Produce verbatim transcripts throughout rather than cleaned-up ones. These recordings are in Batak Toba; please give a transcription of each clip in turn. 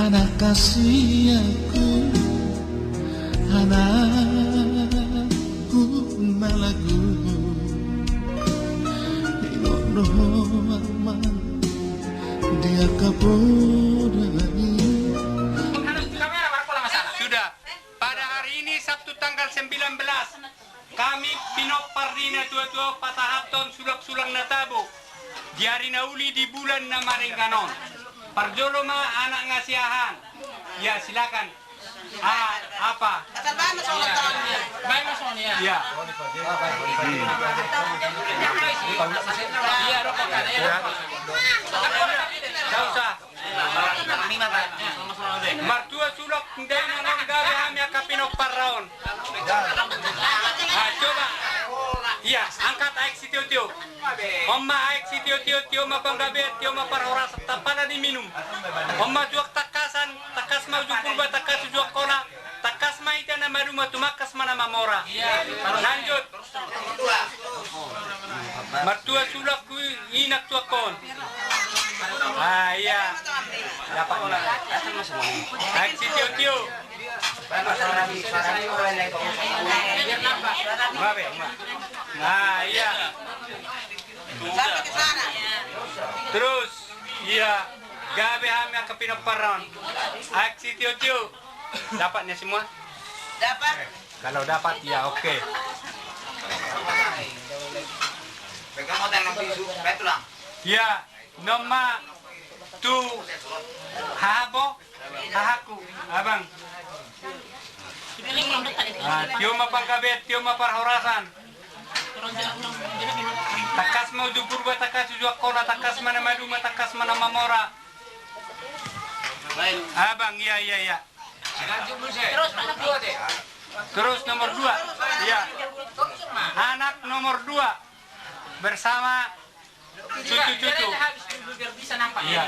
Anak kasihanku, anakku na lagu, di nono ama, di angka poda i. Sudah. Pada hari ini, Sabtu tanggal sembilan belas, kami pinompar ni na tua-tua patahathon sulak-sulak na tabo di ari na uli di bulan na maringanon. Parjolo ma anak nga siahaan. Ya, silakan. Ah, apa? Baen ma songon i, ya. Baen ma songon i, ya. Ya. Iya, rokok kan, ya. Ya. Nggak usah. Martua sulak dainang on, gabe hami angka pinomparna on. Ah, coba. Iya, angkat aek sitio-tio. On ma aek sitio-tio, tio ma panggabean, tio ma parhorasan, tampana di minum. On ma tuak tangkasan, tangkas ma uju Purba, tangkas uju Angkola, tangkas ma hita na maduma, tumangkas ma na mamora. Lanjut. Martua sulak, inang tuak on. Ah, iya. Dapat, Mak. Aek sitio-tio. Babe, Mak. Ah, iya. Terus, iya. Gabe hami angka pinomparna on. Aek sitio-tio. Dapat nih semua? Dapat. Kalau dapat, ya, oke. Pegang mau tangan tisu, baik tulang. Ya, nama tu hahabo, hahaku, abang. Ah, tio ma panggabean, tio ma parhorasan. Tangkas ma uju Purba, tangkas uju Angkola, tangkas ma na maduma, tangkas ma na mamora. Abang, iya, iya, iya. Terus, Pak Napi. Terus nomor dua. Iya. Anak nomor dua bersama cucu-cucu. Iya.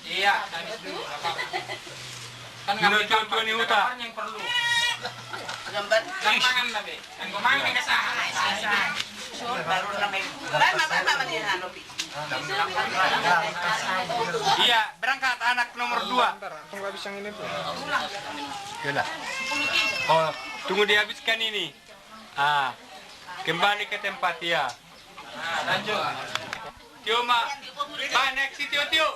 Iya. Kan ngambil gambar, tua-tua ni huta. Gambar yang perlu. Gambar. Gampangan, Napi. Kan gua main ke sana. Baru namanya. Baik, Mak, baik, Mak, mendingan, Nopi. Iya, berangkat anak nomor dua. Tunggu habis yang ini, Bu. Yalah. Oh, tunggu dihabiskan ini. Ah, kembali ke tempat, ya. Lanjut. Tio ma, baen aek sitio-tio.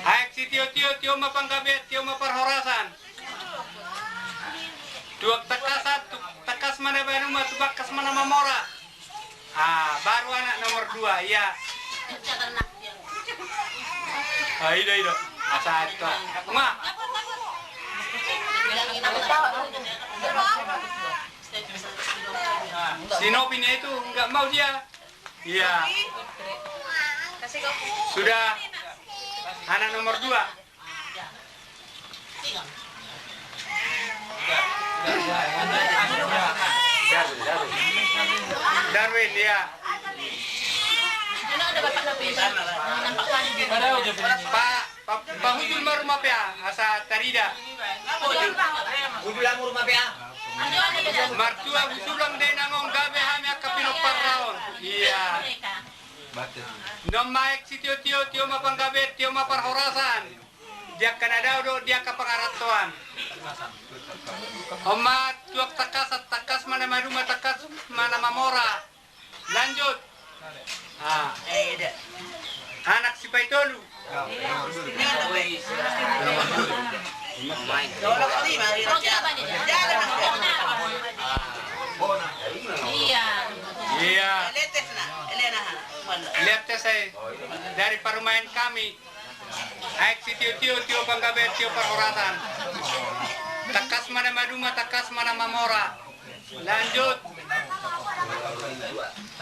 Aek sitio-tio, tio ma panggabean, tio ma parhorasan. Tuak tangkasan, tu-, tangkas ma na maduma, tumangkas ma na mamora. Ah, baru anak nomor dua, iya. Ah, ido, ido. Asa itu. Ma. Si Nopi ni itu nggak mau dia. Iya. Sudah. Anak nomor dua. Darwin, ya. Pak, pa-, pahujul ma rumah P A, asa tarida. Hujul hamu rumah P A. Martua husulang dainang on, gabe hami angka pinomparna on. Iya. Nunga ma aek sitio-tio, tio ma panggabean, tio ma parhorasan. Di angka na dao dohot di angka pangarantoan. On ma tuak tangkasan, tangkas ma na maduma, tangkas ma na mamora. Lanjut. Ah. Anak sipaitolu. Iya. Iya. Lihat tes, saya. Dari parumaen kami. Aek sitio-tio, tio panggabean, tio parhorasan. Tangkas ma na maduma, tangkas ma na mamora. Lanjut.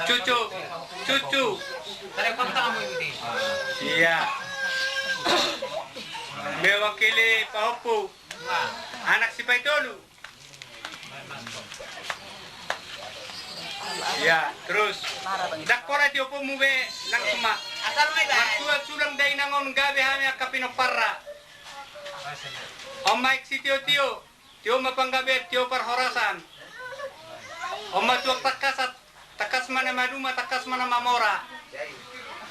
Cucu. Cucu. Iya. Mewakili pahompu. Anak sipaitolu. Ya, terus. Ndang pola tioponmu be, langsung ma. Martua sulang dainang on, gabe hami angka pinomparna. On ma aek sitio-tio, tio ma panggabean, tio parhorasan. On ma tuak tangkasan, tangkas ma na maduma, tangkas ma na mamora.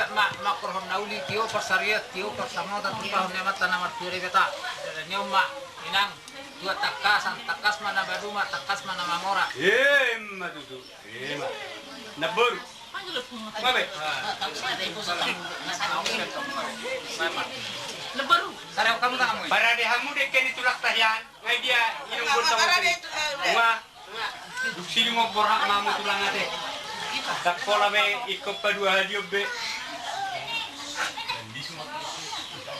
Liat ma, mangkorhon na uli, tio parsarian, tio parsamotan, tumpahon ni Amanta na martua Debata. Dada ni on ma, inang, tuat tangkasan, tangkas ma na maduma, tangkas ma na mamora. Emma tutu. Emma. Namboru. Mabe. Namboru. Parade hamu dengke ni tulangta hian. Ngai dia inong bontang. Wah. Dung sidung on borhat ma hamu tulang ate. Ndang pola be ingkon paduahalion be.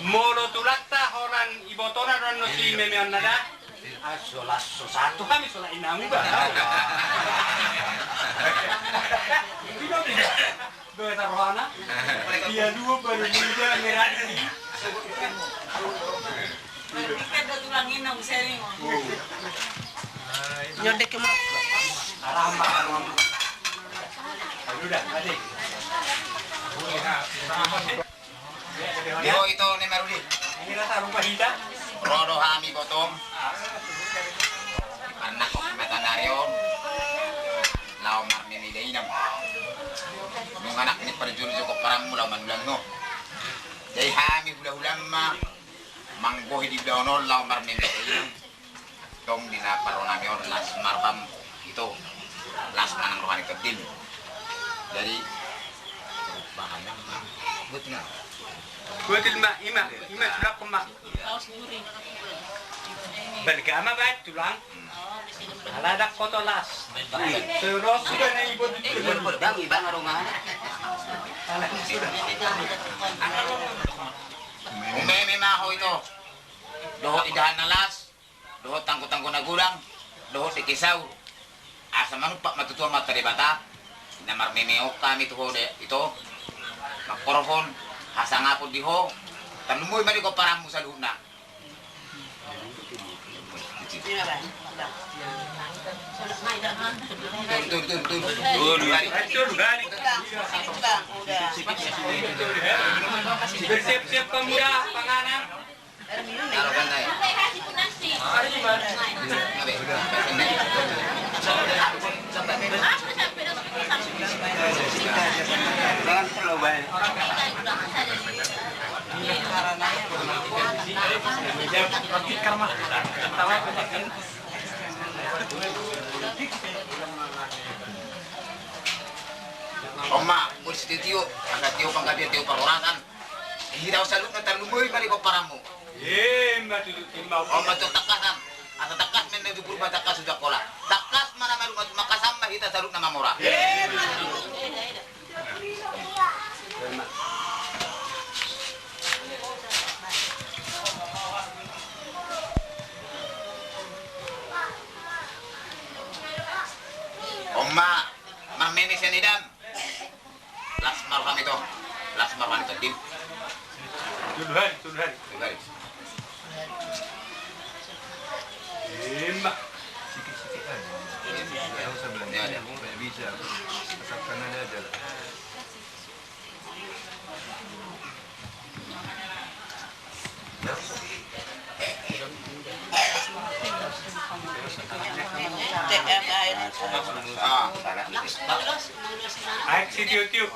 Molo tulangta holan ibotona do annon si memeonna da. Ah, so las so sahat tu hami sola inanami ba. Dua ta rohana. Dia dua baru dia merah. Nyondek ke ma. Arah ma. Aduh dah, mati. Yo, ito ni Marudi. Ro do hami botong. Karena kok mata narion. Lao marmemeda inang. Nung anak ni parjolo jokop parammu lao manulang no. Jadi hami hula-hulam ma. Manggohi di ulaon on lao marmemeda inang. Tong di na parro nami on las marham ito, las manang roha ni tondin. Jadi buat na. Buat ma, ima, ima sudah kemak. Balga ma baik tulang. Ala dak foto las. Dang, ibang arungan. Umeme ma ho ito. Dohot indahan na las, dohot tanggotanggo na godang, dohot dengke saur. Asa manumpak ma tu Tuhan ma Amanta Debata. Na marmeme on hami tu ho de ito. Mangkorhon hasangapon di ho. Tarlumobi ma di pomparanmu saluhutna. Bersiap-siap pemuda, panganan. On ma, molo sitio-tio, angka tio panggabean, tio parhorasan. Di hita on saluhutna tarlumobi ma di pomparanmu. On ma tu tangkasan. Asa tangkas ma inna tu Purba, tangkas tu Angkola. Tangkas ma na maduma, tumangkasan ma hita saluhutna mamora. On ma marmeme sian edam. Las ma roham ito. Las ma roham ito, Dim. Tolu hari, tolu hari. Tolu hari. Ima. Sikit-sikit aja. Nggak usah banyak. Nggak bisa. Asal kanan aja lah. Aek sitio-tio.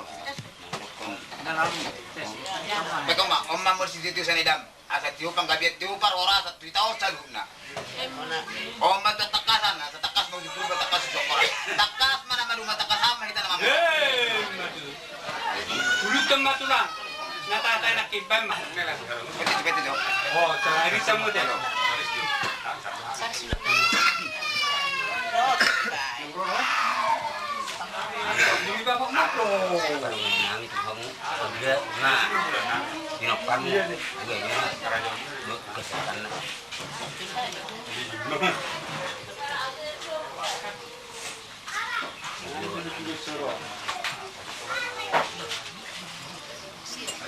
Baen on ma, on ma molo sitio-tio sian edam. Asa tio panggabean, tio parhorasan tu hita on saluhutna. On ma tu tangkasan, asa tangkas ma tu Purba, tangkas tu Angkola. Tangkas ma na maduma, tangkasan ma hita na mamora. Ulutan ma tulang. Na tata enak kiban ma. Betul, betul, Jo. Oh, tadi sama deh. Ini bapak makro. Nah, ini nopang. Iya, iya. Kesehatan.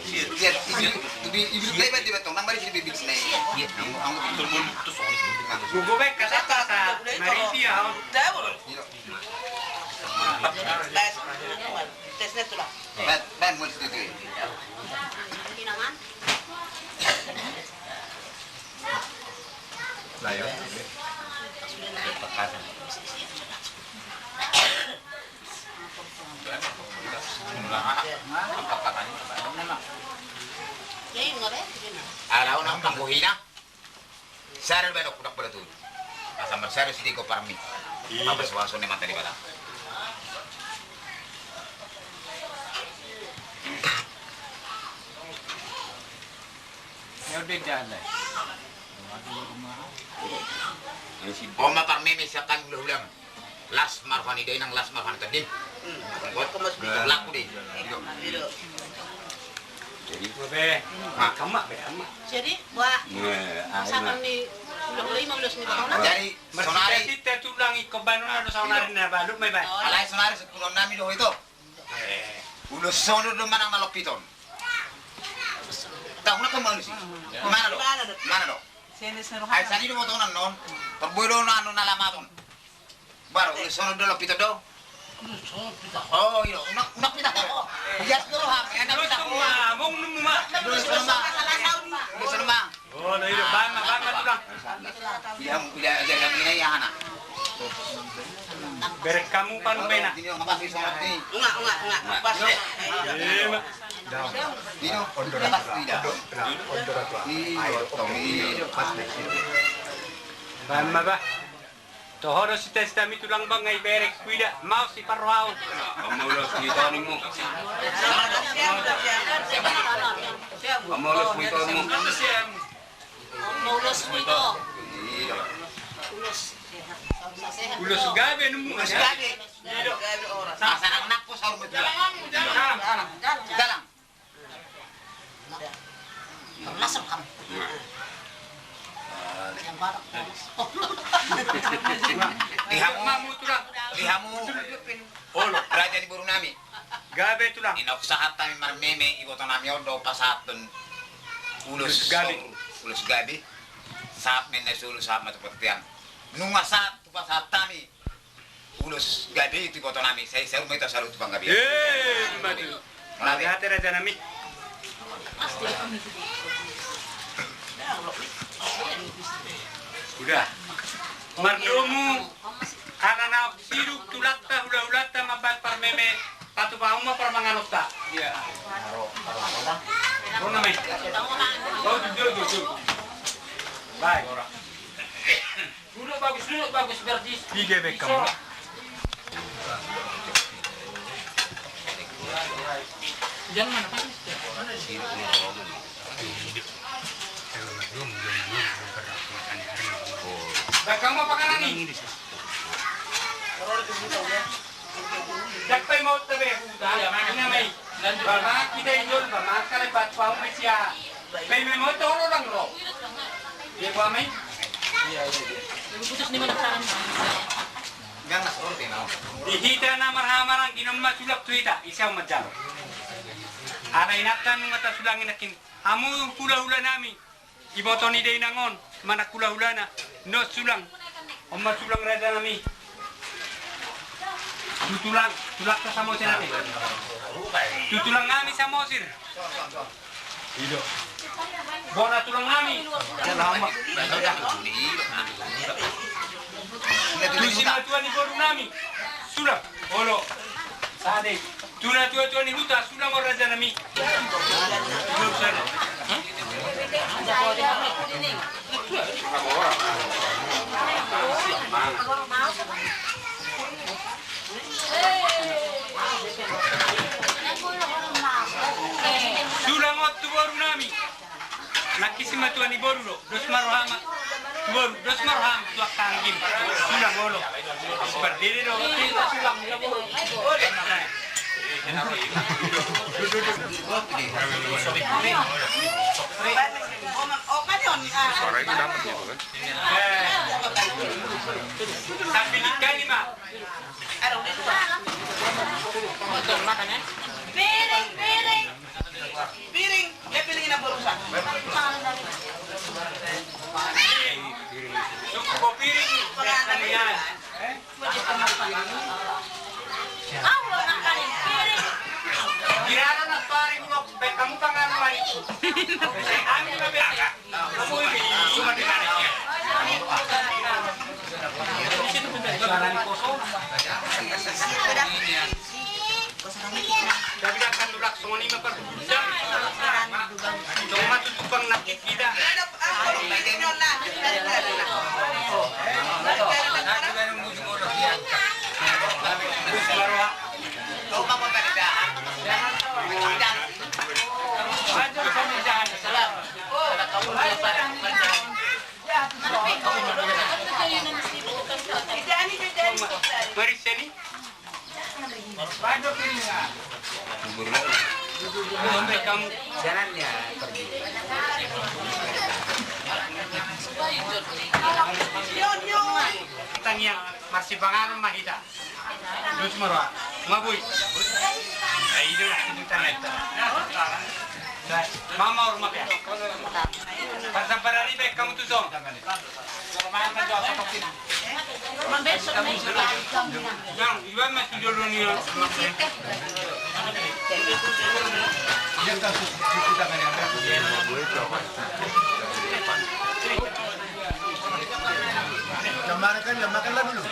Iya, ibu, ibu, ibu, ibu, ibu, nang mari sini, ibu, ibu, nang. Iya, ibu. Gugu baik kata-kata, mari dia. Iya. Tes, tes, tes, tes, tes. Baen, baen, mesti itu. Ala on angka bohina. Sada baen on, hudak bola tudu. Asa marsada sude goparmi. Iya. Mapasupasu ni Amanta Debata. On ma parmeme sian hami hulahulam. Las ma roha ni dainang, las ma roha ni tondim. Laku de. Jadi, buah. Jadi, sonari. Marsita-sita tulang i, kobanon ado saonari na balu ma iba. Alai sonari sungkunon nami do ito. Ulos songon do manang na lompiton. Tahu na kemana sih? Mana do? Mana do? Ai sani do motonan non. Perbue do na, na lamaton. Baru ulos songon do lompiton do. Oh, iyo, unak, unak pita. Bias do roham, enak pita. Ulos songon ma. Ulos songon ma. Oh, na iyo, bang, bang, bang, bang. Iya, iya, jadi kami ini ya, anak. Berek hamu panu bena. Ini, makasih, songot ni. Enggak, enggak, enggak. Pas. Iya, Mak. Dino, ondoran tua. Ondoran tua. Iyo, tong, iyo. Pas, iyo. Bang, bang. Toho do sita-sitami tulang bang, ai berek huida, maos siparrohaon. Pamulos ni tonimu. Pamulos ni tonimu. Pamulos ni to. Ulos. Ulos gabe nemu. Ulos gabe. Asa nang nangkos saur matua. Dalam, dalam. Dalam. Di hamu, di hamu. Olo, raja ni boru nami. Gabe tulang. Inok sahat hami marmeme iboto nami on do pasahathon ulos gabe. Ulos gabe. Sahat ma na solu sahat ma tu portian. Nunga sahat tu pasahat hami. Ulos gabe i tu iboto nami, sai saur ma hita saur tu panggabean. Eh, ima tutu. Mauliate raja nami. Udah. Mardomu, ala na sidung tulangta, hulahulanta mambahen parmeme, patupahon ma parmanganonta. Iya. Bona mai. Oh, tutu, tutu, tutu. Baik. Dulu bagus, dulu bagus, Berdis. Tiga beckham. Jangan mana, Pak? Beckham apa kanan ini? Dakpe mau tabe huta, ina mai. Bama kita idol, bama kale bat pau mesia. Pe me mau tolo lang ro. Dia gua mai. Iya, iya, iya. Putus di mana sekarang? Di hita na marhamarang ginom ma sulak tu hita, isa manjalo. Ala inanta nunga tasulangi nangkin. Hamu hulahula nami. Iboto ni dainang on, manang hulahulana, no sulang, on ma sulang raja nami. Tu tulang, tulangta Samosir nami. Tu tulang nami Samosir. Ido. Bona tulang nami. Tu simatua ni boru nami. Sulang. Olo. Sade. Tu natuatua ni huta, sulang on raja nami. Sulang on tu boru nami. Nangkin simatua ni boru do. Dos ma roham tu boru, dos ma roham tu angka anggim. Sulang olo. Pardede do. Suara itu dapat gitu kan? Sambil ikan ni ma. Piring, piring. Piring, ya piring na borusa. Cukup piring. Kira na piring, baik kamu pangan lagi. Kami na biasa. Tapi akan nulak songon i ma parhujung. Songon ma tutu bang nakit kita. Marissa ni? Jalannya pergi. Tangiang, marsipanganon ma hita. Dos ma roha. Mabui. Ai do lah, itu tangan. Mama rumah ya. Pas sampai hari baik kamu tuh, Song. Yang, iwan masih dulu nih. Yang kasus itu tangan yang. Kemarin kan, makan lah dulu.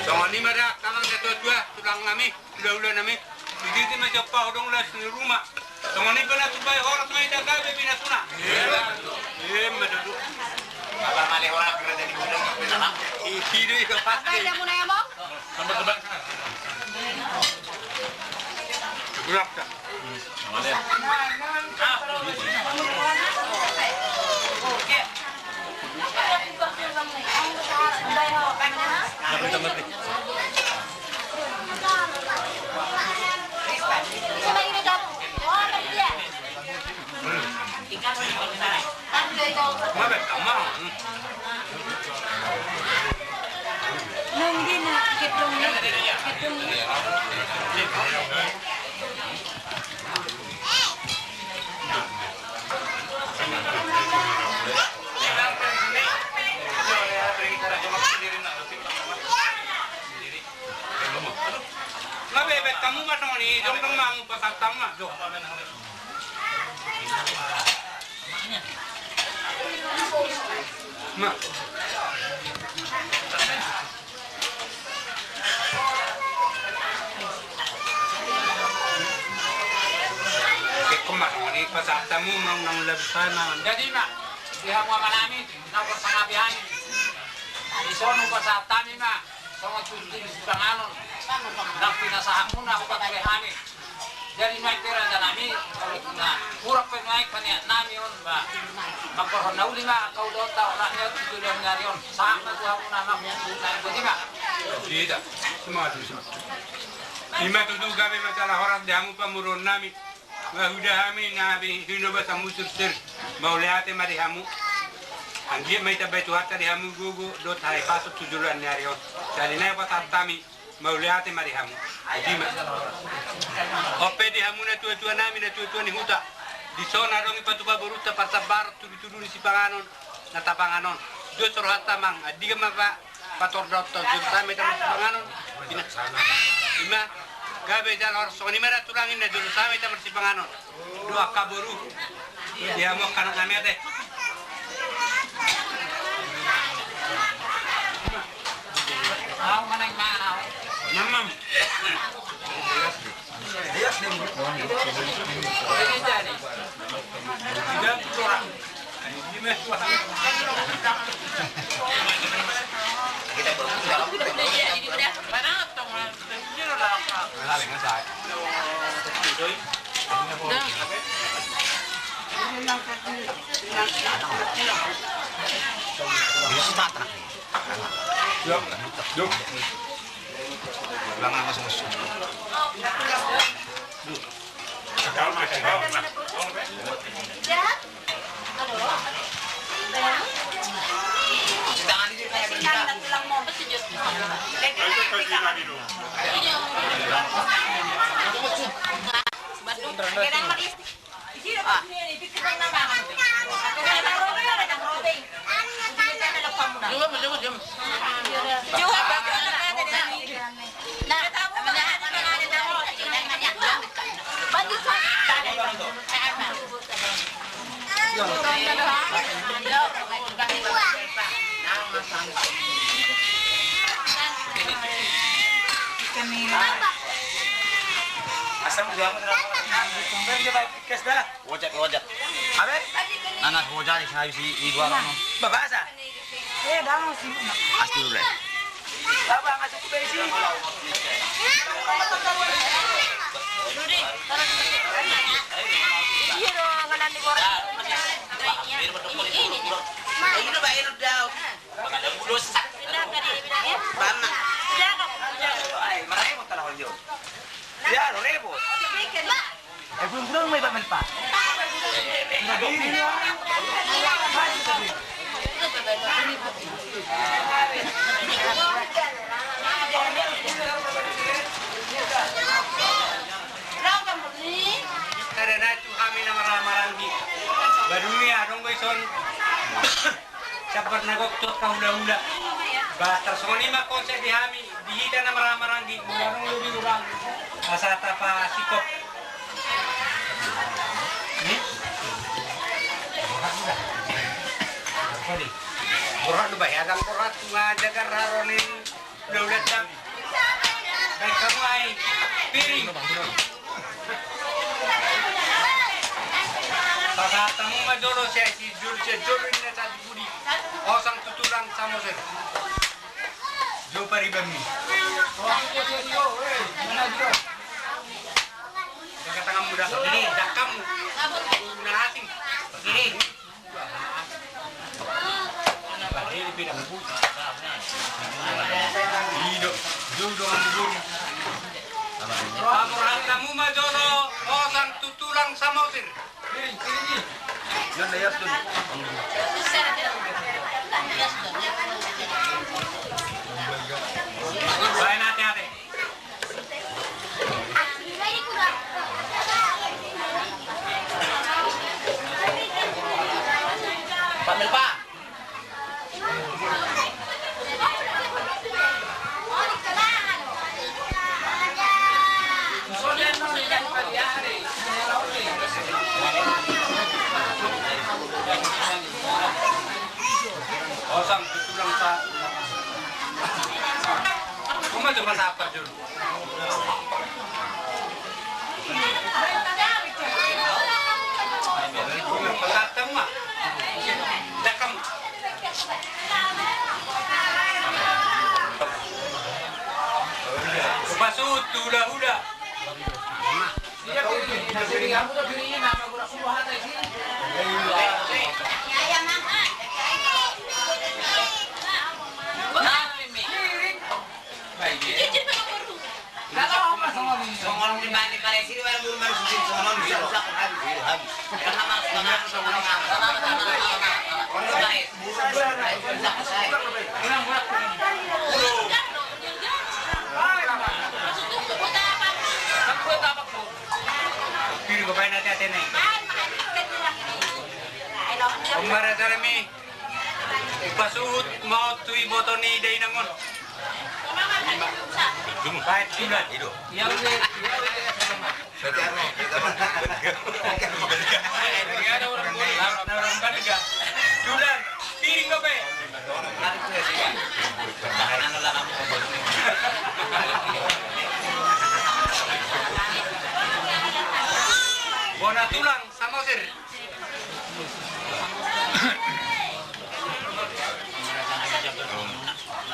Songon i ma da, amang na tua-tua, tulang nami, hula-hula nami. Di disi ma sian pahodong las ni ruma. Songon i pe na tupai horas ma ita gabe pinasuna. Ima tutu. Apa male horas kira jadi gudang apa na? Isi do ito pasti. Apa yang mau nanya, Bang? Sampai ke belakang. Gerak, Kak. Nga bebek hamu ma songon i, jongjong ma hamu pasahat hamu ma, jong. Ma. Bebek hamu ma songon i, pasahat hamu ma, unang labu sana. Jadi ma, di hamu amanami, na pasangapi hami. Di son pasahat hami ma. Songon tutu di sipanganon, nang pinasahatmuna hupature hami. Jadi nuaeng pe raja nami, na hurang pe nuaeng paniat nami on, ba, mangkorhon na uli ma, kau dohot taon nami on, di joloan ni ari on, sahat ma tu hamuna, mangkorhon na uli ma. Ida, ima tutu gabe ma jala horas di hamu pamoruon nami. Nga huida hami na hinobasanmu sirsir, mauliate ma di hamu. Anggiat ma ditambai Tuhanta di hamu gogo dohot hahipason tu joloan ni ari on. Jadi na hupasahat hami, mauliate ma di hamu. Jadi ma. On pe di hamu na tua-tua nami, na tua-tua ni huta. Di son adong i patupa borunta parsambaran tudu-tudu ni sipanganon na tapangan on. Dos rohanta amang, andigan ma pa Pator dohot jolo same ta marsipanganon. Ima gabe jala horas songon i ma da tulang inna, jolo same ta marsipanganon. Dohot angka boru. Ia mo angka anak nami ate. Mamam. Ojak, ojak. Abe? Nana ojak di sana, si ibu alam. Babasa. Asti dulu. Baba, nggak cukup berisi. Dudi, taruh di sini. Iya dong, nggak nanti goreng. Ini, ini. Ini udah bayar udah. Pindah ke di, pindah ya. Bana. Pindah ke. Ay, mana yang mau tanah hijau? Ya, lo rebo. Gurang-gurang ma i, Pak Melpa. Sada na tu hami na marhaha maranggi. Ba dung i adong do ison sabar na gok tu angka hulahula. Ba tarsongon i ma konsep di hami, di hita na marhaha maranggi, molo adong lobi hurang, asa tapasingkop. Borhat do, bah, ia dang borhat, nga jagar haro ni hulahulanta. Baen hamu aek, piring. Pasahat hamu ma jolo, sian jolo, sian jolo ninna sahat di pudi. Osang tu tulang Samosir. Jo paribanmi. Jaga tanganmu dah. Ini, dah kamu. Nah, asing. Ini. Paborhat hamu ma jolo, osang tu tulang Samosir. Baen ate-ate. Pak Melpa. Osang tu tulang sa. Kuma coba sapa dulu. Pasuhut tu hulahula. Pir ko baen ate-ate ne. Omara jarami. Pasuhut ma on tu iboto ni dainang on. Baen tulan. Ia ule, ia ule. Tulan, piring dope. Bona tulang Samosir.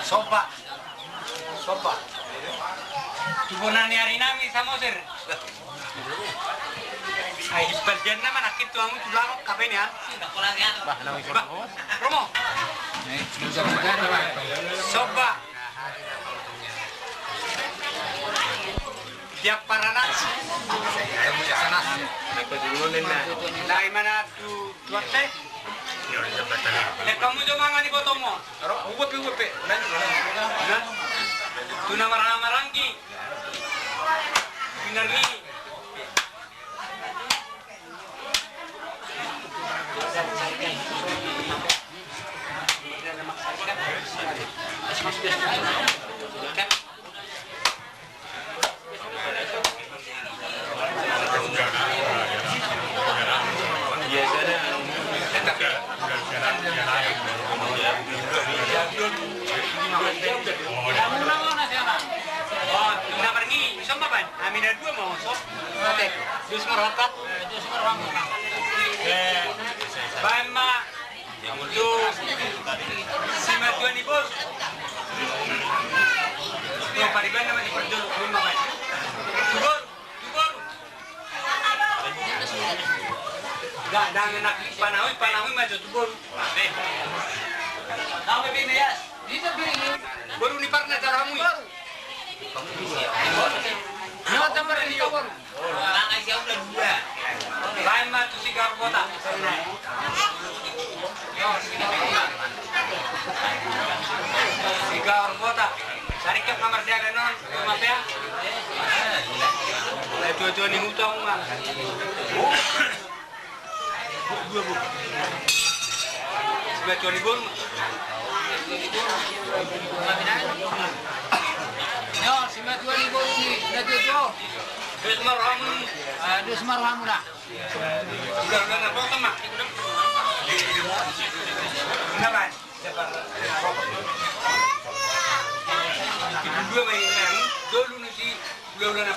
Somba. Somba. Tu bona ni ari nami Samosir. Ai, bagian nama nakit tu amu tulang kape ni, ah. Bah, nami Romo. Somba. Tiap paranak. Lai mana tu tuan teh. Eh, hamu jo mangan ibotomu. Uap pe, uap pe. Nah, tu na marhaha maranggi. Benar ni. Ami na dua ma on, so. Oke. Dos ma rohanta. Baen ma. Tusi ma tuan ni boru. Tuan pariban nama di perjolo, rumah baik. Tu boru, tu boru. Dah, dah enak panahui, panahui ma jo tu boru. Tahu bebek ya? Boru ni parna jaramu. Lain ma tu Sigaor Bota. Sigaor Bota. Sarikat ma marsiaga non, ma pea. Tuatua ni huta ma. Simatua ni boru. Yo, simatua ni boru ni natuatua. Dos ma rohamuna. Ah, dos ma rohamuna. Udah, udah, udah, potong, Mak. Udah, Mak. Dua main, dulu nih si Udah, udah, udah.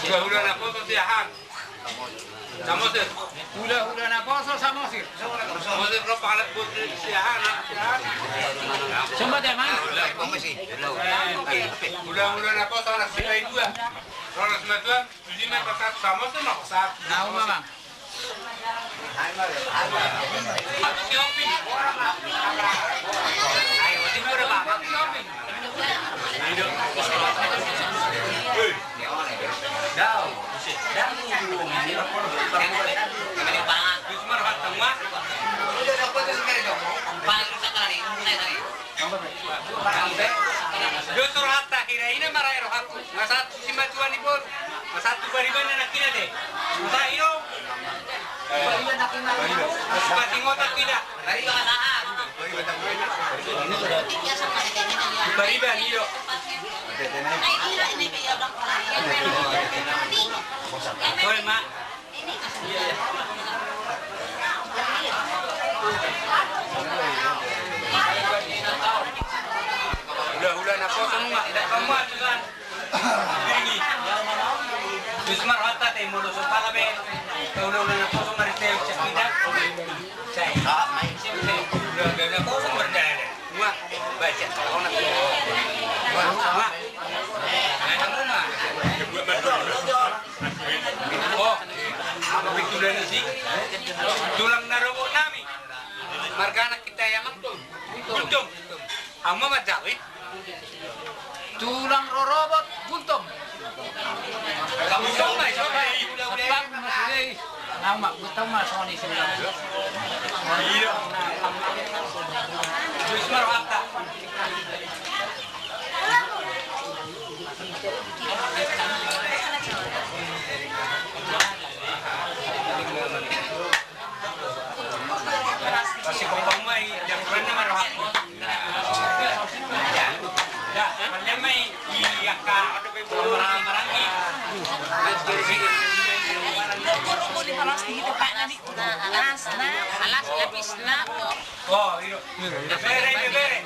Udah, udah, udah. Samosir. Udah, udah, udah. Samosir. Samosir, lo pala buat siahan, siahan. Coba deh, Mang. Udah, udah, udah. Rolas matuan. Jadi main pakai samosir, mau saat. Nah, Mang. Aku siopin. Ayo, ini udah, Bang. Aku siopin. Dos rohanta hira ina marae rohangku. Masa tu simatua ni boru. Masa tu bariban na nakina de. Masa ino. Patingotan tidak. Bariban, iyo. Oi, Mak. Hula-hula na potong, Mak. Tidak kamu, Mak. Dos ma rohanta, te molo so pala be. Hula-hula na poso marhite cakita. Sai. Hula-hula na poso mardalan. Wah, baca. Wah. Wah. Oh. Apa betulan sih? Tulang na rorobot nami. Margana kita ya, Mang. Gultom. Hamu ma manjawab. Tulang rorobot Gultom. Gultom ma, so ma. Gultom ma, so ni sini. Iya. Terus marwata. Alas, alas, habis na. Oh, iya. Bere, bere.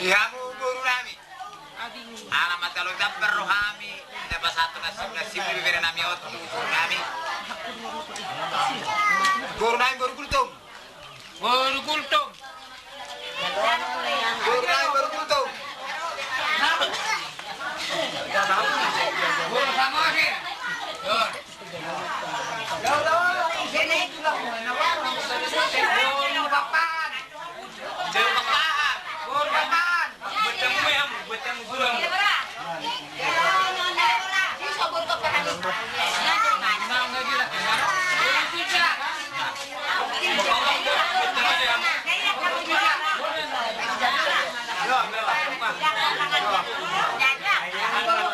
Di hamu boru nami. Ala ma talo dambar rohami, na pasahat tu nasib, nasib ni bere nami on, boru nami. Boru nami, boru Gultom. Boru Gultom. Boru nami, boru Gultom. Boru Samosir.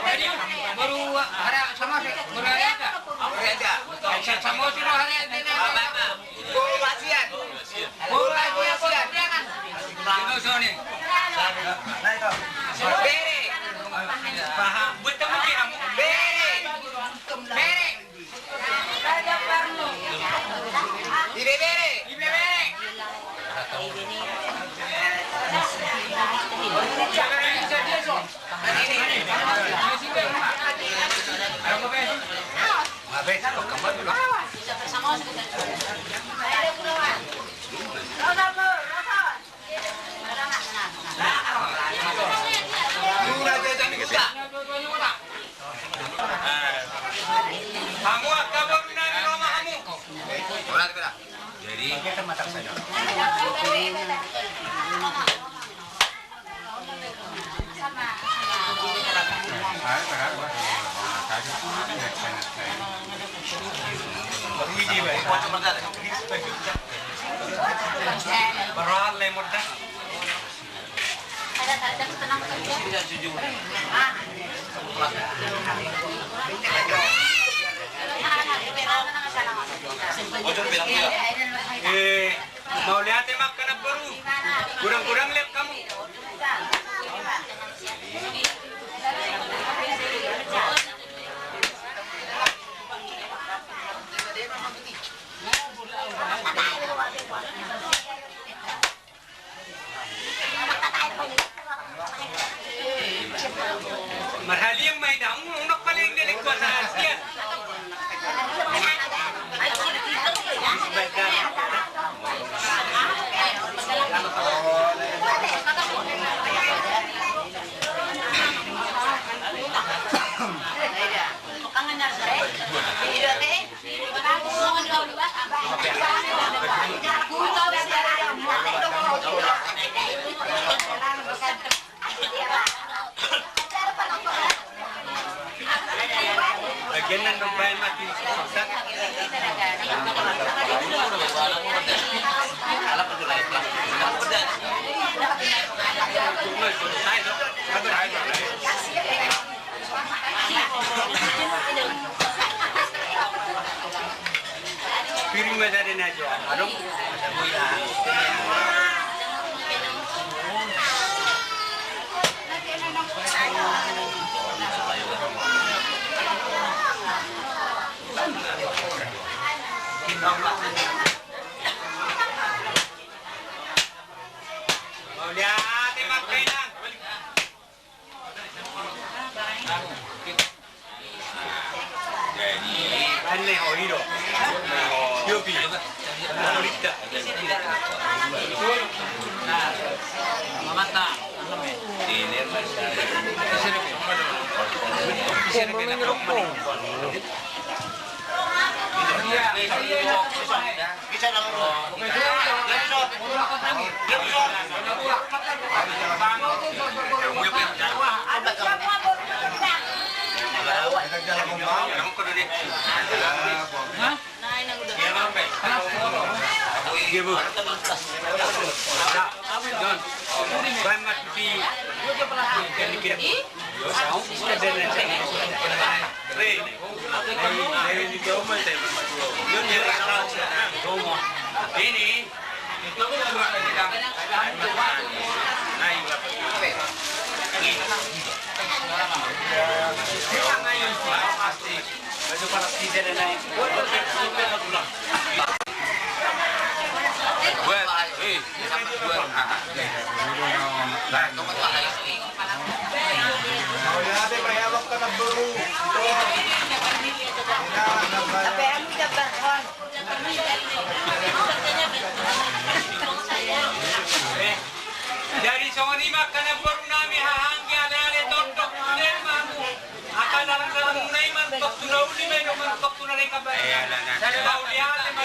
Jadi, boru Hariaga, Samosir, boru Hariaga. Samosir, boru Hariaga. Boru Hasian. Boru Hasian. Bere. Bere. Bere. Ibebere. Ibebere. Hamu angka boru nami, ro ma hamu. Jadi Eh, mauliate ma angka namboru. Godang-godang lean hamu. Marhaliang ma i, unang paling dia lekuasa hasian. Bagian na baen mati. Piring ma sada na jo, adong. Mauliate ma angka inang. Anne ho i do. Yopi. Lolita. Mamata. Ini mas. Ini mas. Ini. Jadi songon i ma angka namboru nami, haha anggi, ale-ale, tondok, tulen ma hamu. Angka dalan-dalan muna i mantok tu na uli ma i, mantok tu na denggan. Mauliate ma.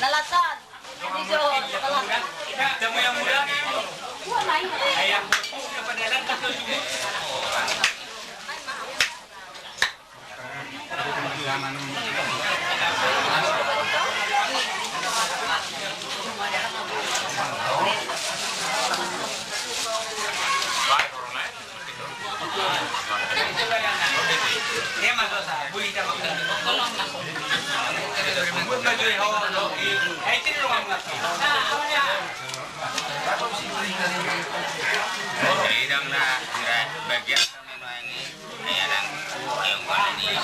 Lalasan. Bagian. Ya,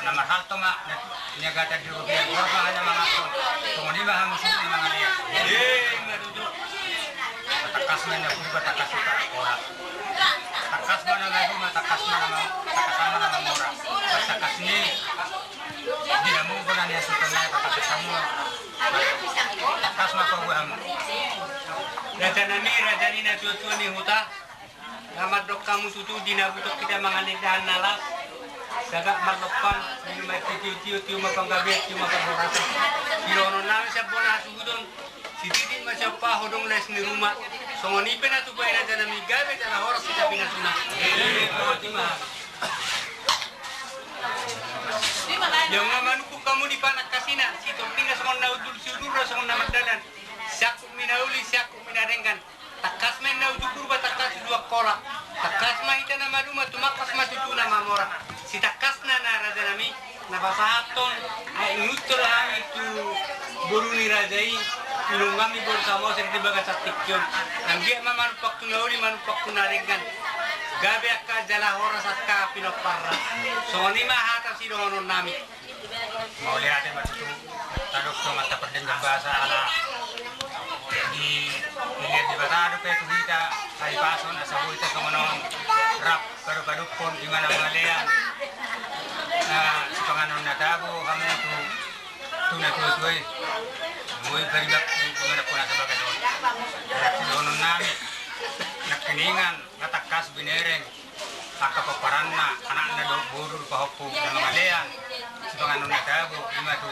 na marhalto ma, na gata di robean, borba hanya mangaton, songon i ma hamu suhut ni mangalean. Tangkas ma na purba, tangkas ma na pora. Tangkas ma na maduma, tangkas ma na ma-, tangkas ma na mamora. Tangkas ni, di hamu bona ni hasuhuton nai, tangkas hamu. Tangkas ma paboa hamu. Raja nami, raja ni natuatua ni huta. Nga mandok hamu tutu di na butong hita mangalehon na las. Sagat marlompan, minum aek sitiotio, tio ma panggabean, tio ma parhorasan. Di dohonon nami sian bona hasuhuton. Sititi ma sian paho dong les ni ruma. Songon i pe na tupa i raja nami gabe jala horas hita pinasuna. Boti ma. Ia nga manungkun hamu di panangkasina, sitorninga songon na hundul, siudurna songon na mardalan. Siangkup ni na uli, siangkup ni na denggan. Tangkas ma inna uju Purba, tangkas uju Angkola. Tangkas ma hita na maduma, tumangkas ma tutu na mamora. Sitangkasna na raja nami. Na pasahathon aek ni untor hami tu boru ni raja i, inum hami boru Samosir di bagasan tingki on. Anggiat ma manumpak tu na uli, manumpak tu na denggan. Gabe angka jala horas angka pinomparna. Songon i ma hata sidohonon nami. Mauliate ma tutu. Tadok songon tapardenggan basa ala di pilihan Debata dope tu hita, hahipason asa boi hita songon on rap. Padopadophon di mana mangalean, ah, sipanganon na tabo hamu tu, tu natuatua i. Moi parimakku di mana pun asa bagas on. Berarti dohonon nami, nangkiningan, nga tangkas binereng angka pomparanna, anakna dohot boru pahompu na mangalean, sipanganon na tabo, ima tu.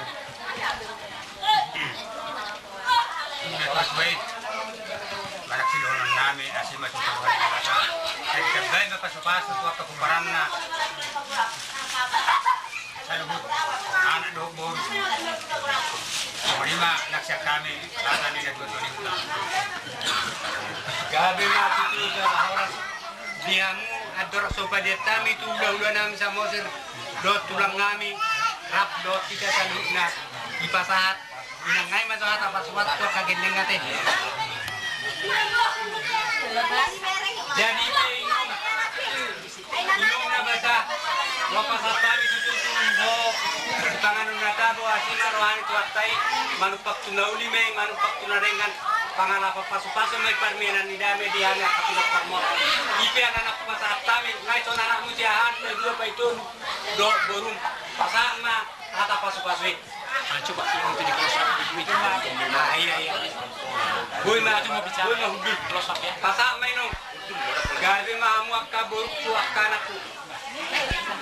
Ima tu suai. Manang sidohonon nami, asi ma tu Tuhan. Ai tambai ma pasupasu tu angka pomparanna. Saluhut anak dohot boru. Songon i ma nang sian hami, rasa ni na dua toni ulang. Gabe ma tutu jala horas. Di hamu andorang so padean hami tu hulahula nami Samosir dohot tulang nami rap dohot hita saluhutna dipasahat. Inang nai ma so hata pasupasu tu angka gelleng ate. Jadi pe inum, inum na basa. Lopas hata hami tutu tu ho. Panganon na tabo asi ma roha ni Tuhanta i. Manumpak tu na uli ma i, manumpak tu na denggan. Pangalapan pasupasu ma i parmianan ni dame di hami angka pinomparmon. I pe anakna pasahat hami, ngai songon anakmu si ahan, na dua paitolu dohot borum. Pasahat ma hata pasupasu i. Ah, coba, itu di close up, di itu. Ah, iya, iya. Boi ma, boi ma hubi. Close up ya. Pasahat ma inum. Gabe ma hamu angka borungku, angka anakku.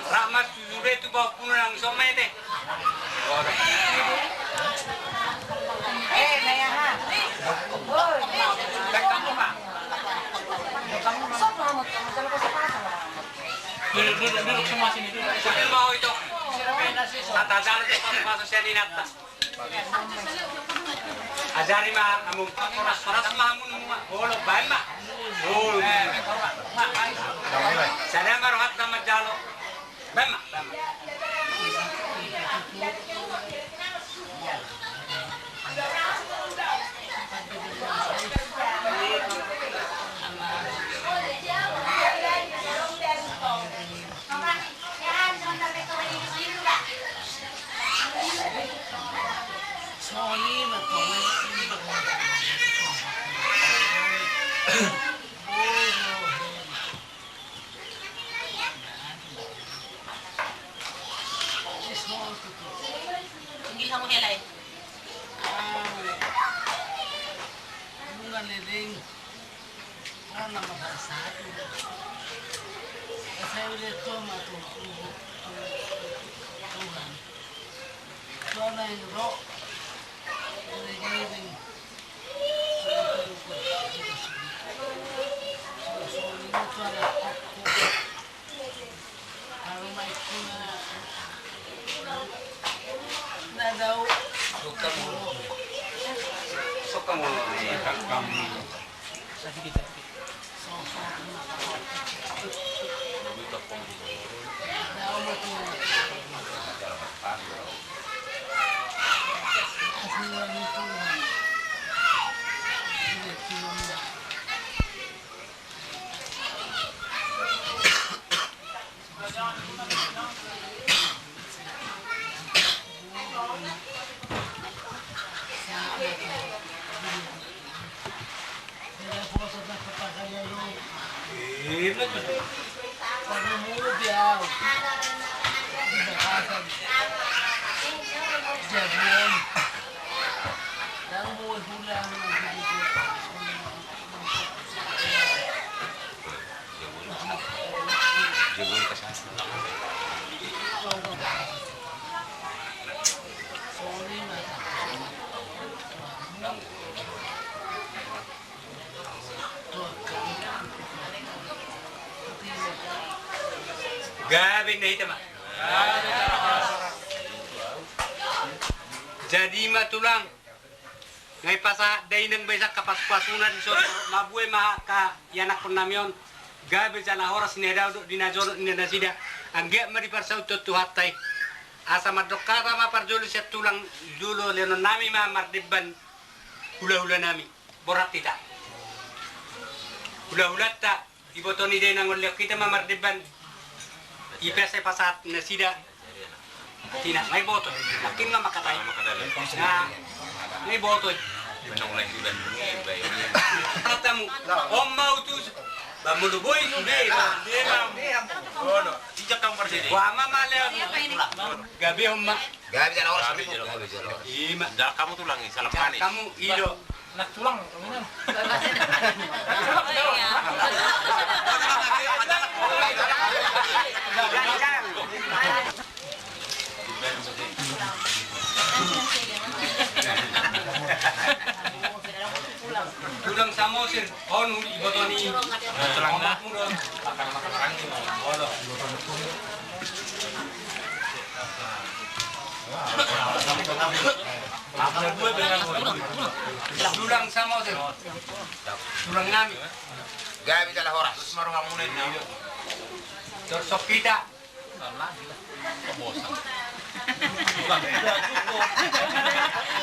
Rap ma tu jure tu pahompu nang somete. Eh, naya ha. Duduk, duduk, duduk semua sini, duduk. Sini mau itu. Tata jalan tu pasupasu sian inanta. Ajari ma hamu. Horas, horas ma hamu, olo, baen ma. Olo. Sada ma rohanta manjalo. Baen ma, baen ma. Hamu hela i. Au. Bunga leleng. Ona ma salah satu. Saya udah tua ma tu, tu, tu, Tuhan. Tuhan yang roh. Leleng. Gabe na hita ma. Jadi ma tulang. Ngai pasahat da inang baisa ka pasupasuna di son, mabue ma angka ianakkon nami on, gabe jala horas ninna i dao dohot di na jonok ninna nasida, anggiat ma diparsauthon Tuhanta i. Asa mandok hata ma parjolo sian tulang jolo, lehonon nami ma mardemban hulahula nami, borat hita. Hulahulanta, Iboto ni da inang on, lehon hita ma mardemban. I pe sai pasahat nasida. Tina, nga iboto i. Nangkin nga mangkatai. Nga, nga iboto i. Katamu, on ma utusan. Ba molo boi sude, ba. Ba ma ma lehon. Gabe on ma. Gabe jala horas. Gabe jala horas. Ima. Jala hamu tulang i, salam manis. Hamu i do. Anak tulang, minum. Tulang Samosir, on iboto ni. Tulang na. Olo. Tulang Samosir. Tulang nami. Gabe jala horas. Dohot hita.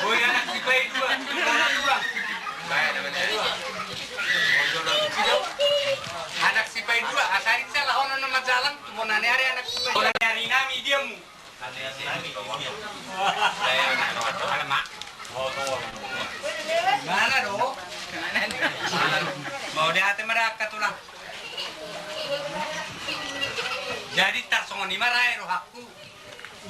Boi anak sipaidua. Tulang. Anak sipaidua. Asa rinsa lah ono nama jalan. Tumona ni ari anak sipaidua. Tumona ni ari nami diamu. Mana do? Mau diate ma da angka tulang. Jadi tarsongon i ma rae rohangku.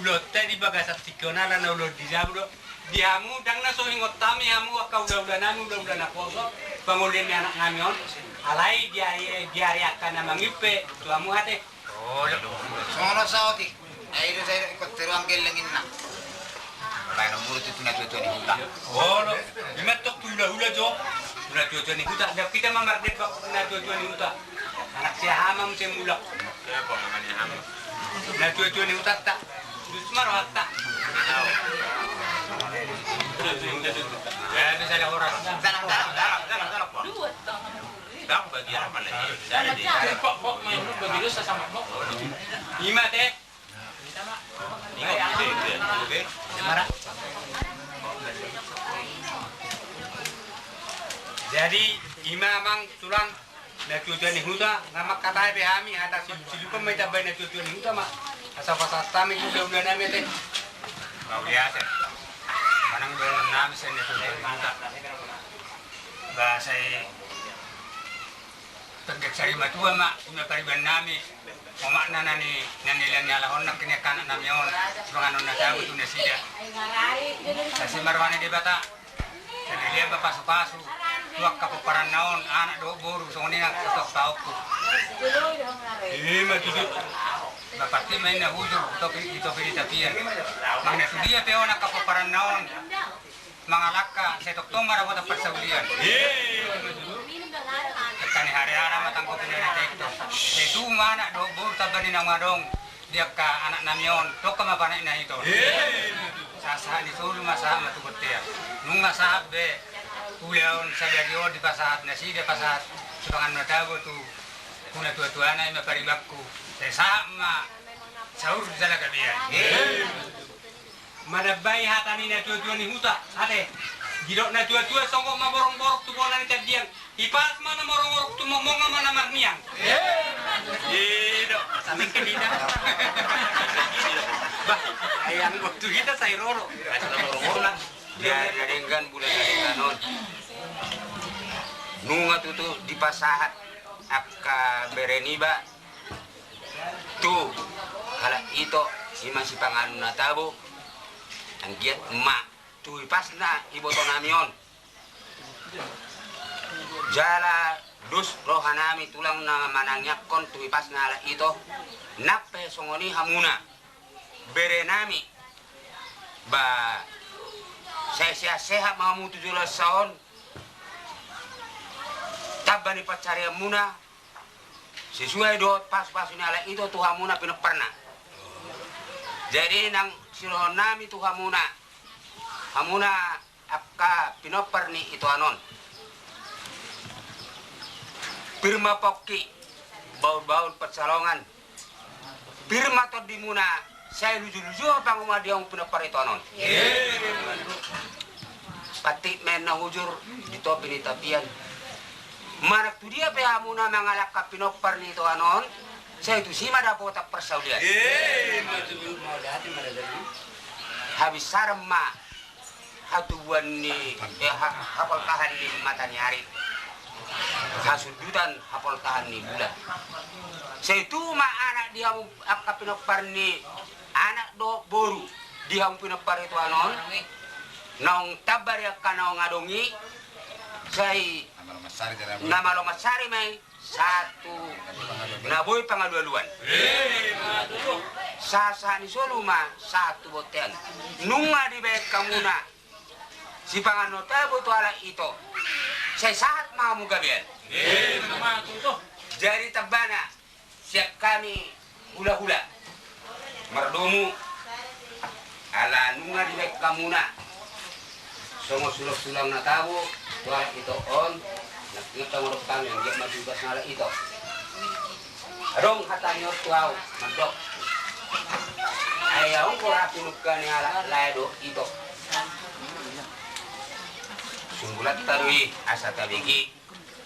Ulaonta di bagasan tingki on ala na ulaon di jabu do. Di hamu ndang na so ingot hami hamu angka hulahula nami, hulahula naposo. Pangolian ni anak nami on. Alai di ari, di ari angka na mangihuthon tu hamu ate. Olo. Songon on saotik. Ai do sai do ingkon teruang gelleng inna. Alai na murut tu natuatua ni huta. Olo. Ima tong tu hulahula jo. Tu natuatua ni huta. Ndang hita ma mardemban tu natuatua ni huta. Anak siahaan ma muse mulak. Natuatua ni hutanta. Dus ma rohanta. Ya, bisa ada orang. Dalam, dalam, dalam, dalam, dalam. Bang, bagi apa lagi? Dari dia. Pok, pok, main lu bagi lu sesama pok. Ima te. Jadi ima amang tulang natuatua ni huta, nga mangkatai be hami hata silup-silupan ma hita baen natuatua ni huta ma. Asa pasahat hami tu hulahula nami ate. Mauliate. Manang dohonon nami sian natuatua ni huta. Ba sai pangkep sari matua ma tu na pariban nami. Omakna na ni, na nilehon ni halak on nangkin angka anak nami on, sipanganon na tabo tu nasida. Sai ma roha ni Debata, sai dilehon ma pasupasu tu angka pomparanna on, anak dohot boru, songon i nang tu angka ompu. Ima tutu. Ba parti ma inna hujur, di topi, di topi ni tapian. Manang na tu dia pe on angka pomparanna on mangalangka, sai tongtong ma dapotan parsaulian. Tani hariara ma tanggo pinana tento. Sai tu ma anak dohot boru tamba ni naung adong di angka anak nami on, tongka ma panaek na hiton. Sahat-sahat ni solu ma sahat ma tu bontean. Nunga sahat be ulaon sadari on dipasahat nasida, pasahat sipanganon na tabo tu natuatuana, ima paribanku. Sai sahat ma saur jala gabean. Manambai hata ni natuatua ni huta, ate. Didok natuatua, songgop ma borongborong tu bona ni tandiang. Hipas ma na morongorong tu mongmong ma na marniang. Didok. Sampe ke didok. Bah, ayang waktu kita sai roro. Jadi, jadi denggan bulan na denggan on. Nunga tutu dipasahat angka bere niba tu halak ito, ima sipanganon na tabo, anggiat ma tu hipasna iboto nami on. Jala dos roha nami tulang na manangiangkon tu hipasna halak ito, nang pe songon i hamuna bere nami. Ba sai sehat-sehat ma hamu tu joloan sa on, tamba ni pansarianmuna, sesuai dohot pasupasu ni halak ito tu hamuna pinomparna. Jadi nang sidohonon nami tu hamuna, hamuna angka pinompar ni itoan on, pir ma pongki, bahulbahul pansalongan, pir ma tondimuna, sai lujuluju pangomoan di hamu pinompar itoan on. Patik ma inna hujur di topi ni tapian. Manang tu dia pe hamuna mangalangka pinompar ni itoan on, sai tusi ma dapotan parsaulian. Habinsaran ma hatubuan ni, eh, ha-, hapoltahan ni mataniari, hasundutan hapoltahan ni bulan. Sai tu ma anak di hamu angka pinompar ni anak dohot boru di hamu pinompar itoan on, naung tamba di angka naung adong i, sai na malo mansari ma i. Sahat tu na boi pangalualuan. Sahat-sahat ni solu ma sahat tu bontean. Nunga dibaen hamuna sipanganon na tabo tu halak ito, sai sahat ma hamu gabean. Jadi tambana sian hami hulahula mardomu, ala nunga dibaen hamuna songon sulangsulang na tabo tu halak ito on, nangkin tanggo dohot hami anggiat ma tu hipasna halak ito. Adong hata ni on tu ahu mandok, ai ahu do hape nunga ni halak lae dohot ito. Sumbulan tadui asa tabege.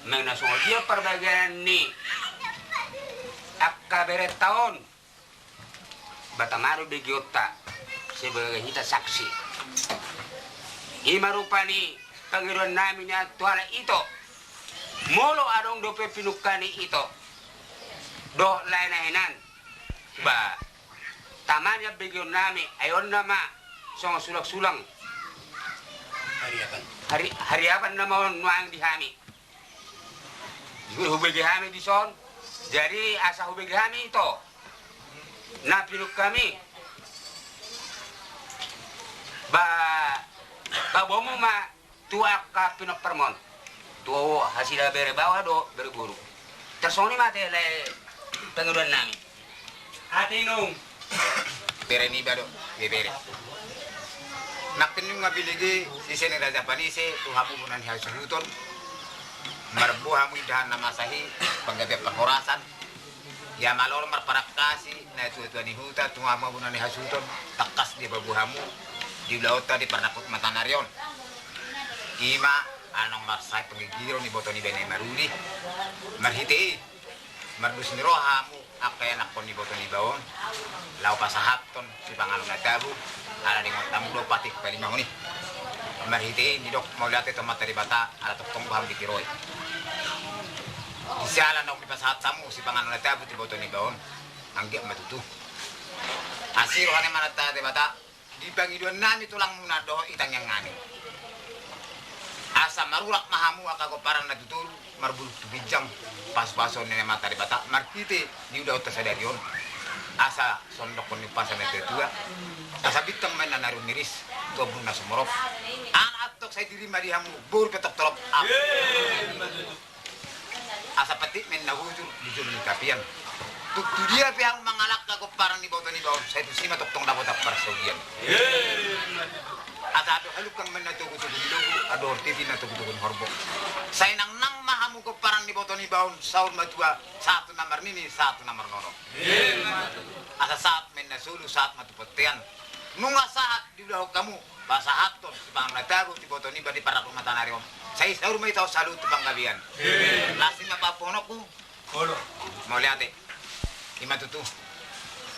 Manang na songon dia parbagian ni angka berenta on, ba tama do begeonta sebagai hita saksi. Ima rupani pangidoan nami nian tu halak ito. Molo adong dope pinungka ni ito dohot lae na hinan, ba tama nian begeon nami, ai on nama songon sulangsulang. Hariapan. Hari, hariapan nama on nuaeng di hami. Hubege hami dison. Jadi asa hubege hami ito na pinungka mi, ba, ba bomu ma tu angka pinomparmon, tu hasida bere baoa dohot bere boru. Tarsongon i ma ate lae pangidoan nami. Ate inong. Bere niba do, bebere. Nangkin nunga bilege sise ni raja panise tu hamu bona ni hasuhuton. Marboha hamu indahan na masa i, panggabean parhorasan. Ia malolo marparangkasi natuatua ni huta tu hamu bona ni hasuhuton, tangkas dipaboa hamu di ulaonta di parnangkok matanari on. Ima ala naung marsahit panggigiro ni boto niba na i maruli. Marhite i mardos ni roha hamu angka ianakhon ni boto niba on, laho pasahathon sipanganon na tabo, ala diingot hamu do patik palimahon i. Marhite i didok mauliate tu Amanta Debata ala tongtong do hamu ditiroi. Di siala naung dipasahat hamu sipanganon na tabo tu boto niba on, Anggiat ma tutu. Asi roha ni Amanta Debata, di pangidoan nami tulang muna dohot i tangiang nami. Asa marurak ma hamu angka gomparan na tutu, marbulung tu ginjang, pasu-pasu ni Amanta Debata, marhite di ulaonta sadari on. Asa sondokkon ni umpasa na tua-tua. Asa bintang ma inna na riris, tu ombun na sumorop. Anak antong sai diri ma di hamu, boru pe tong torop. Amin. Asa petik ma inna hujur di jolo ni tapian. Tung tu dia pe hamu mangalangka gomparan ni boto niba on, sai tusi ma tongtong dapotan parsaulian. Asa andor halungkang ma inna togu-togu ni logu, andor titi inna togu-togu ni horbo. Sai nangnang ma hamu gomparan ni boto niba on, saur matua, sahat tu na marnini, sahat tu na marnono. Asa sahat ma inna solu, sahat ma tu bontean. Nunga sahat diulahon hamu, pasahathon sipanganon na tabo tu boto niba di parraput mataniari on. Sai saur ma hita on saluhut tu panggabean. Las i ma paboahononku. Mauliate. I ma tutu.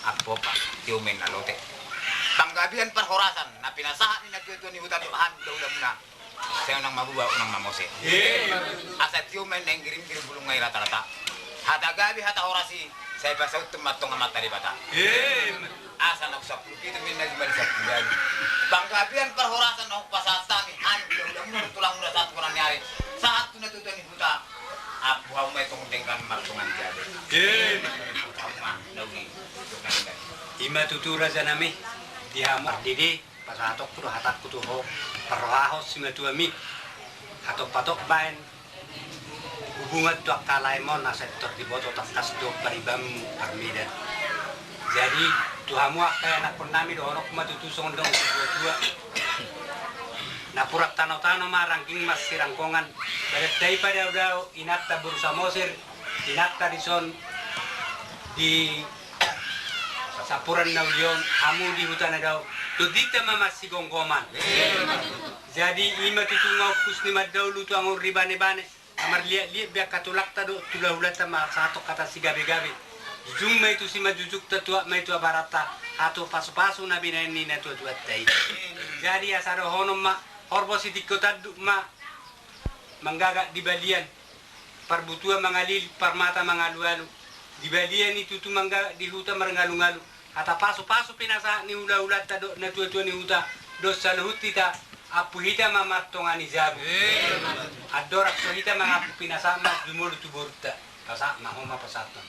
Ampopa, tio ma inna lote. Panggabean parhorasan na pinasahat ni natua-tua ni huta dohot hami hulahula muna. Sai unang mabuba, unang mamose. Asa tio ma inna inggiring-inggiring, bulung na i rata-rata. Hata gabe, hata horas i, sai pasaut ma antong Amanta Debata. Asa na sampulu pitu ma inna jumadi sampulu ualu. Panggabean parhorasan na hupasahat hami, hami hulahula muna, tulang muna sahat tu bontean ni ari, sahat tu natua-tua ni huta. Ampu hamu ma i tong denggan mardongan jabu. Ampu hamu ma na uli. I ma tutu raja nami, di hamu pardede. Pasahatonku do hatangku tu ho, parrohahon simatuami, hatop-hatop baen hubungan tu angka laem on, asa tor diboto tangkas do paribanmu parmedan. Jadi tu hamu angka ianakhon nami, dohononku ma tutu songon didok ni tua-tua: Napuran tano-tano ma rangging marsirangkongan, badanta i padao-dao, inanta boru Samosir, inanta dison di Sapuran na uli on, hamu di huta na dao, tondinta ma marsigomgoman. Jadi i ma tutu nga umpus ni mandao lutu anggur di bane-bane, na marliat-liat be angka tulangta dohot hulahulanta marsahathon hata sigabe-gabe. Jujung ma i tu simanjujungta, tuat ma i tu abaranta, hatop pasu-pasu na binahen ni natua-tuanta i. Jadi asa dohonon ma, horbo sitingko tanduk ma manggagak di balian, parbutua mangaliling, parmata mangalu-alu. Di balian i tutu manggagak, di huta marngalu-ngalu. Hata pasu-pasu pinasahat ni hulahulanta dohot natua-tua ni huta, dohot saluhut hita, ampu hita ma martonga ni jabu. Andorang so hita mangampu pinasahat ma jumolo tu borunta. Pasahat ma, ho ma pasahathon.